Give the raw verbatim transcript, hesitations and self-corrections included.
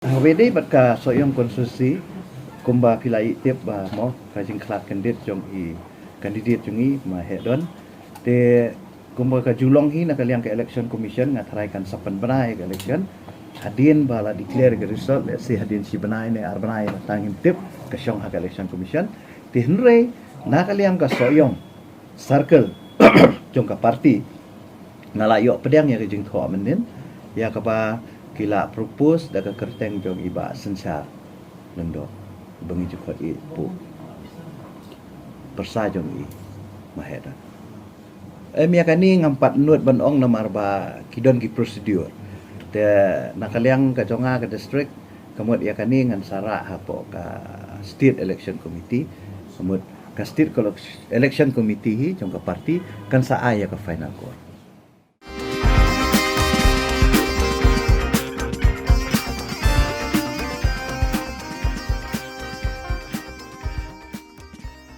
Hawei dei bad ka Sohiong constituency, kumba phi la ïoh tip ba mo ka jingkhlad candidate jong i, candidate jong i Mahehdon. Te kumba ka ju long hi na ka liang ka election commission, nga tharai kan sa pynbna ïa ka election hadien ba la declare ka result, let's say hadien shi bnai ne ar bnai, tang ngim tip, ka shong ha ka election commission. Te hynrei na ka liang ka Sohiong circle jong ka party, nga la ïoh pdiang ïa ka jingthoh mynnin ïa kaba ki la propose da ka kyrteng jong i Bah Synshar Lyngdoh, ba ngi ju khot i Pu, pyrsa jong i Mahehdon. Em, ïa kane ngam pat nud ban ong namar ba ki don ki procedure. Te na ka liang ka jong nga ka district, ka mut ïa kane ngan sa rah hapoh ka State Election Committee. Ka mut ka State Col-, Election Committee hi jong ka party kan sa ai ïa ka final call.